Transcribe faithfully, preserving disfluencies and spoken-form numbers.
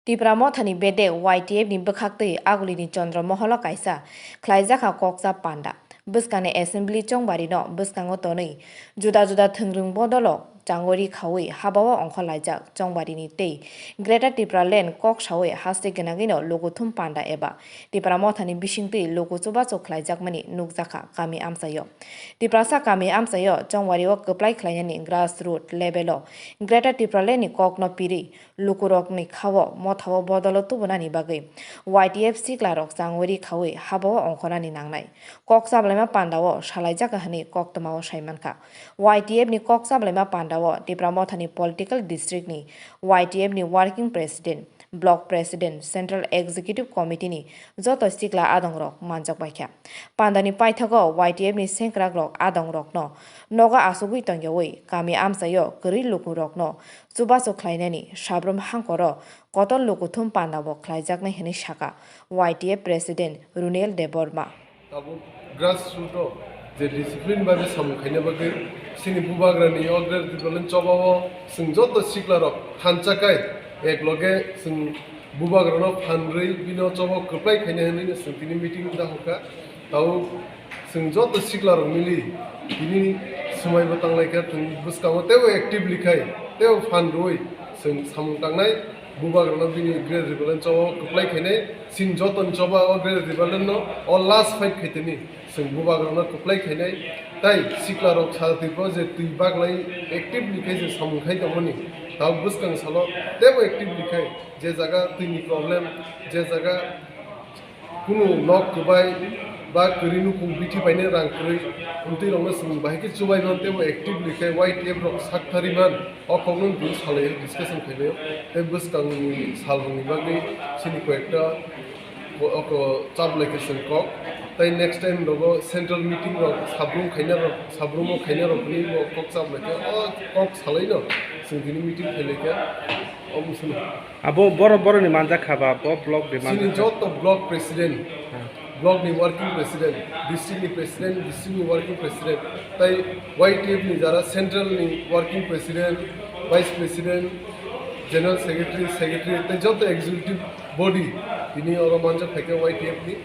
Tipra Mothani bedek Y T F ni bwkhaktwi Agulini Chandra Moholo kaisa khlaijakha kokcha panda. Bwskangni Assembly chongbarino bwskango tonwi juda juda thwngrwng bodolo changori khaui habao ongkhorlaijak chongbarini tei Greater Tipraland kok saui haste gwnangwino lukuthum panda eba Tipra Mothani bisingtwi luku chubachu khlaijakmani nukjakha kami amchaio. Tiprasa kami amchaio chongbario kwplai khlainani grassroot level-o Greater Tipraland ni kokno piri lukurokni khao mothao bodolo tubunani bagwi Y T F siklarok changori khaui habao ongkhornani nangnai. Kok chablaima pandao salaijak hwnwi koktwmao saimankha. Y T F ni kok chablaima pandao Tipra Mothani political district ni Y T F ni working president, block president, central executive committee ni joto sikla adongrok manjak baikha. Pandani paithago Y T F ni sengkrakrok adongrokno nogo achugwi tongyaui kami amchaio kwrwi lukurokno chubachu khlainani sabrum hangkoro kotor lukuthum pandabo khlaijaknai hwnwi sakha Y T F president Runel Debbarma. Tabuk grassroot o je discipline bai samung khaina bagwi chini bubagrani o Greater Tipraland chobao chwng joto siklarok thansa kai ek loge chwng bubagrano phan rwi bino chobo kwplai khaina hwnwi chwng tini meeting dahokha. Tabuk chwng joto siklarok mili tini swmaibo tanglaikha, chwng bwskango teibo actively khai teibo phan rwi chwng samung tangnai. Bubagrano bini Greater Tipraland chobao kwplai khainai. Chini jotoni choba o Greater Tipraland no o last fight khaitini chwng bubagrano kwplai khainai. Tai siklarok sal tipo je twi baglai actively khai je samung khai tongmani. Tabuk bwskang salo teibo actively khai je jaga twini problem, je jaga kunu nok kwbai ba kwrwi nukung bithi baine rang kwrwi, amtwi rokno chwng bahai khe chubai man teibo actively khe Y T F rok sak thari man, o kokno tini salai discussion khainai tei bwskangni salrokni bagwi chini koyekta ko-, oko chaplai khe chwng kok. Tei next time rogo central meeting rok sabrum khaina rok, sabrumo khaina rok hwnwi bo kok chaplai khe o kok salaino chwng tini meeting khailai khe o bwswk. Abo boro boroni manjak kha ba, bo block ni chini manjak kha. Joto block president, block ni working president, district ni president, district ni working president, tai Y T F ni jara central ni working president, vice president, general secretary, secretary, tai joto executive body tini oro manjak phaikha Y T F ni.